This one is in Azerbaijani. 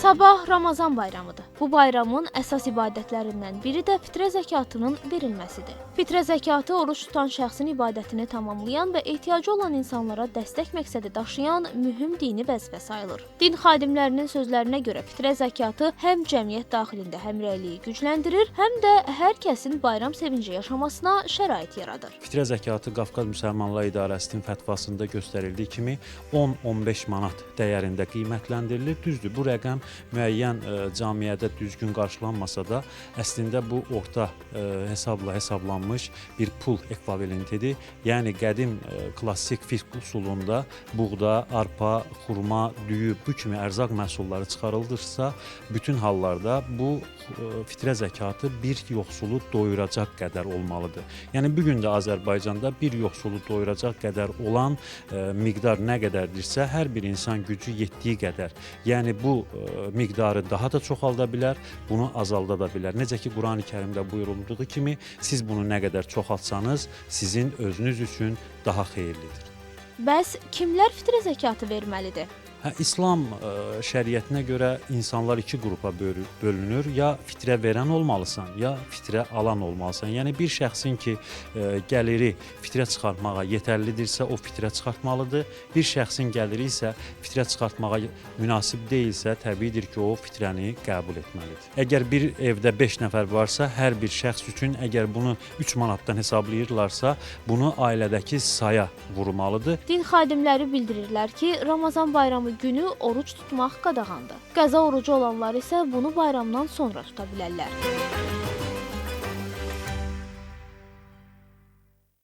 Sabah Ramazan bayramıdır. Bu bayramın əsas ibadətlərindən biri də fitrə zəkatının verilməsidir. Fitrə zəkatı oruc tutan şəxsin ibadətini tamamlayan və ehtiyacı olan insanlara dəstək məqsədi daşıyan mühüm dini vəzifə sayılır. Din xadimlərinin sözlərinə görə fitrə zəkatı həm cəmiyyət daxilində həmrəyliyi gücləndirir, həm də hər kəsin bayram sevinci yaşamasına şərait yaradır. Fitrə zəkatı Qafqaz Müsəlmanlar İdarəsinin fətvasında göstərildiyi kimi 10-15 manat dəyərində qiymətləndirilir. Düzdür, bu rəqəm müəyyən cəmiyyətdə düzgün qarşılanmasa da, əslində bu orta hesabla hesablanmış bir pul ekvivalentidir. Yəni qədim klassik fiqh üsulunda buğda, arpa, xurma, düyü bu kimi ərzaq məhsulları çıxarıldırsa, bütün hallarda bu fitrə zəkatı bir yoxsulu doyuracaq qədər olmalıdır. Yəni bu gün də Azərbaycanda bir yoxsulu doyuracaq qədər olan miqdar nə qədərdirsə, hər bir insan gücü yetdiyi qədər. Yəni bu miqdarı daha da çoxalda bilər, bunu azalda da bilər. Necə ki Qurani-Kərimdə buyurulduğu kimi, siz bunu nə qədər çoxaltsanız, sizin özünüz üçün daha xeyirlidir. Bəs kimlər fitrə zəkatı verməlidir? Hə, İslam şəriətinə görə insanlar iki qrupa bölünür. Ya fitrə verən olmalısan, ya fitrə alan olmalısan. Yəni bir şəxsin ki gəliri fitrə çıxartmağa yetərlidirsə, o fitrə çıxartmalıdır. Bir şəxsin gəliri isə fitrə çıxartmağa münasib deyilsə, təbiidir ki, o fitrəni qəbul etməlidir. Əgər bir evdə 5 nəfər varsa, hər bir şəxs üçün əgər bunu 3 manatdan hesablayırlarsa, bunu ailədəki saya vurmalıdır. Din xadimləri bildirirlər ki, Ramazan bayramı günü oruc tutmaq qadağandır. Qəza orucu olanlar isə bunu bayramdan sonra tuta bilərlər.